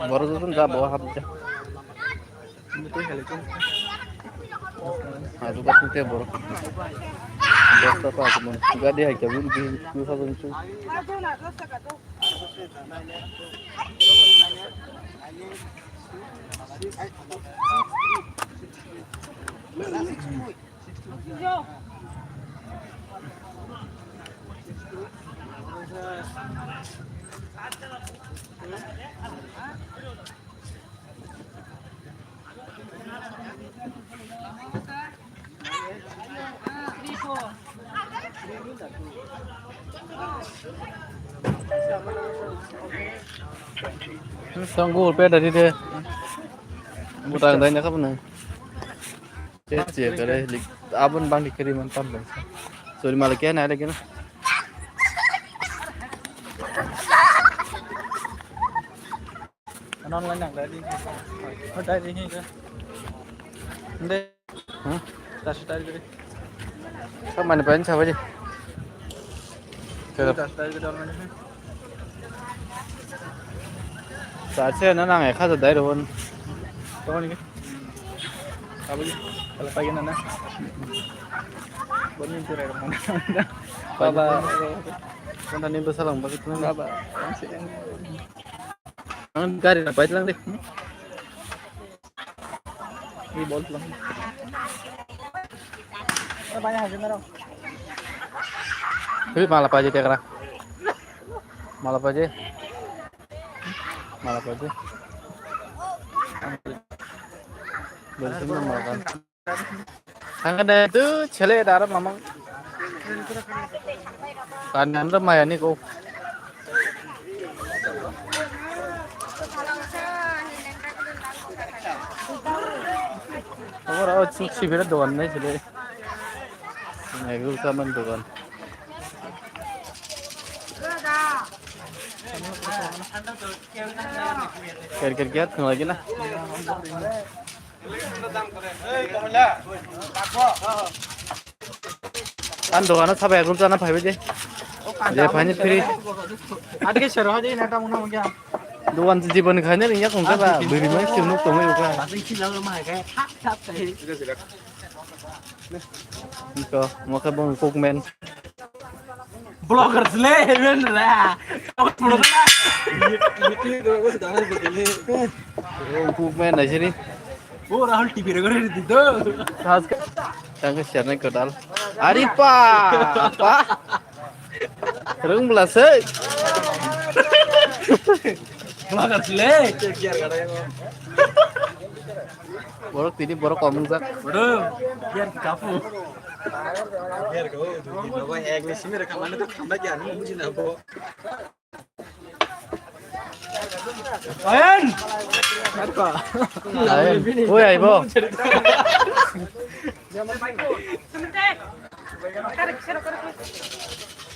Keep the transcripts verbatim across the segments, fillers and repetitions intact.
Borok joto da bo hap de. Aju ka tute borok. Bosta pa aju mon. Gadi hai ka win bi tu sa tu. Song Google Pay dari de. Butang dai na kapan? Che che kare lik abon bang dikari man tam bang. Sorry, mala kya na lagi na. Non lang nang dai di. Dai di ni. Nde. Hah? Tashi tari kare. Sab mani pain sabaji. Tashi tari kare. Sa se na nang ekha sa dai ron. Tong ni. Apa ni? Kalau pagi nana. Boni tu rek mana? Baba. Kau dah ni besar lang bagi tu. Baba. Ang gari na pai lang de. Ni bol lang. Hei, mala paje tekra. Mala paje. Mala paje. Bolsum na mala paje. Thangkhe de tu chele dara mamang. Tani andro maya ni ko. Ora o chuk sibira dogan nai chele. Nai gul saman dogan. Ker ker kiat khna lagi na. An dogano sabai agum chana phaibai de. Je phani free. Atke sero hadi na ta muna mungya. Dogan jibon khaine ringya kongka ba biri mai sim nuk tongoi uka. Asing si lalu mah kai thap thap kai. Iko mokhe bong cookman. Vlogger le, even ra. Cookman na sini. O Rahul T V re gore di do. Khas ka. Tang share nai kodal. Ari pa, pa. Rung bla se. Vlogger le. Borok tini borok komung jak. Bro, biar kapu. Biar kau, dua kilo, boy, ek ni simi rekam mana tu khamba kya, ni mujhe na bo. Ayan. Ayan. Oi, aibo.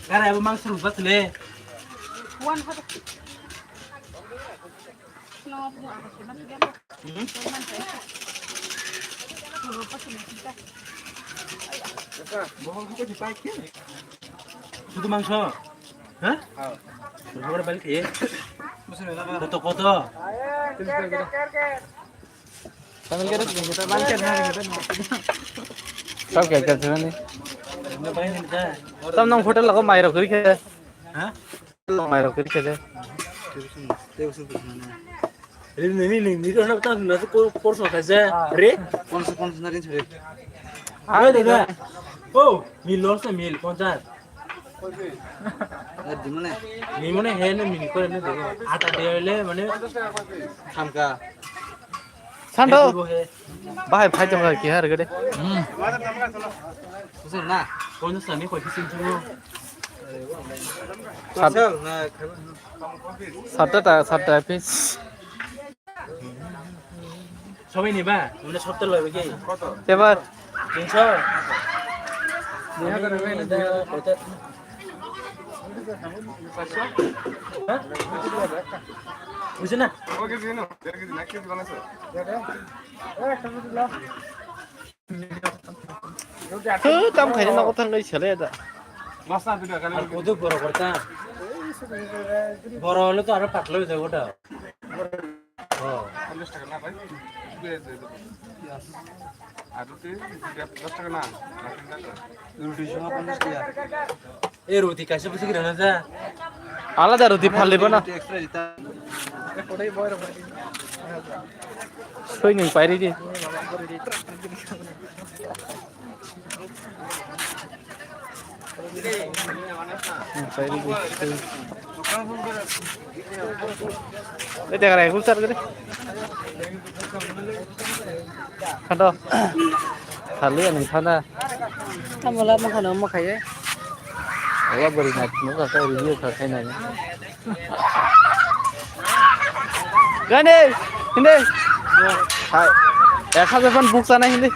Kare abo mang suru bat le. One hot. Sudu mangso? Ha? Sudu balik ye. Koto koto. Tamil kere sini kita balik kan hari kita. Sab kya kya sini? Tam nang hotel lago mai rok kiri khe. Ha? Mai rok kiri khe. Re, nini, nini, nini, ano ta na ko por so khaja. Re? Ponsas, ponsas na rin sore. Re, dada. Oh, mil loss na mil, ponsas. Dimone. Dimone he ne mil ko ne dego. Ata de le mane. Thamka. Sando. Bahai phai tong ki har gede. Hmm. Kusur na. Ponsas ni ko kisin tu. Sat. Satta ta, satta piece. Sobai ni ba? Mane sottor bai bagi. Teba. Tinso. Buji na? Tho, tam khaina nogo thangwi sele da. Masa bida kali. Kudu boro korta. Boro hole to aro patla hoi jabo da. Oh. পঞ্চাশ টাকা না ভাই? শুধু এই যে আর রুটি, রুটি দশ টাকা না? না, তিন টাকা। রুটি সহ পঞ্চাশ টাকা। এই রুটি কাইসে বুঝে কিনা না যা? আলাদা রুটি ফালিব না। রুটি extra দিতে হবে। সৈনিক বাইরে দিয়ে। Oi, tengara ekul sar gede. Kado. Kali yang sana. Kamu lah makan apa kayak? Allah beri nak, muka saya review kayak nanya. Gane, hindi. Hai. Ek hajar pan buk sana hindi.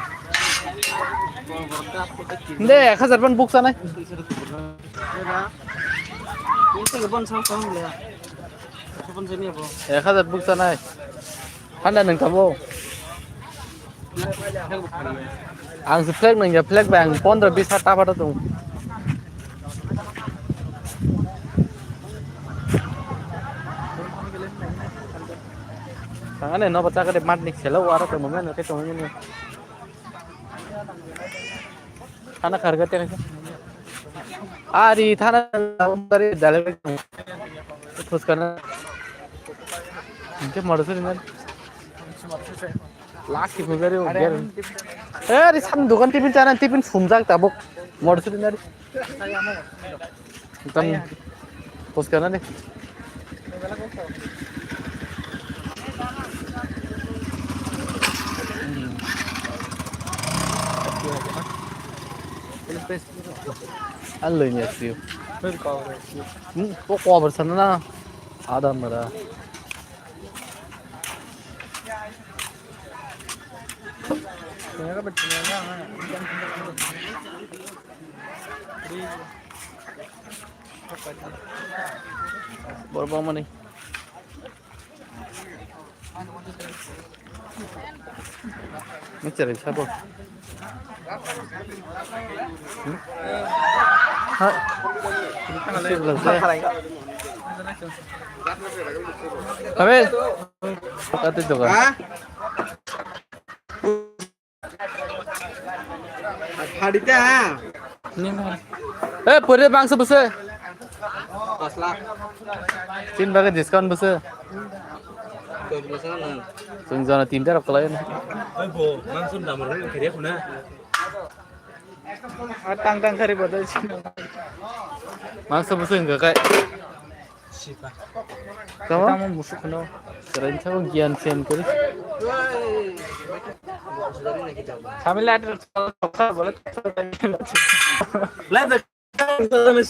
Hindi, ek hajar pan buk sana. Ek hajar buk sana. Handa nang tabo. Ang se flag nang ya flag bang pondro bis hat tapa to tung. Tangane no bacha kade mat nik selo wara to mumya no ke to mumya. Thana kharga te kaisa. Ari thana dari dalai. Phuskana. Inke maru suri na. Last ki phunjari o ger. Eh, ari san dukan tipin chana tipin sumjak tabuk. Maru suri na. Tang phuskana ni. Alloy ni asio. Hmm, ko cover sana na. Ada mara. Borok mani. Ni cherai sabo. Hmm? Ha? Sibla sa. Abe. Kati doka. Ha? Phadita. Eh, pore bangsa bose. Pasla. Tin bagai discount bose. Doi bose na. Tung jana tinta rok kalai na. Oi bo, mangsa damar ro kiri khuna. Tang tang kari bodol sini. Mangsa bose enggak kai. Tamo? Tamo musuk no. Keren sa ko gian sen kori. Family address bole. Lai da.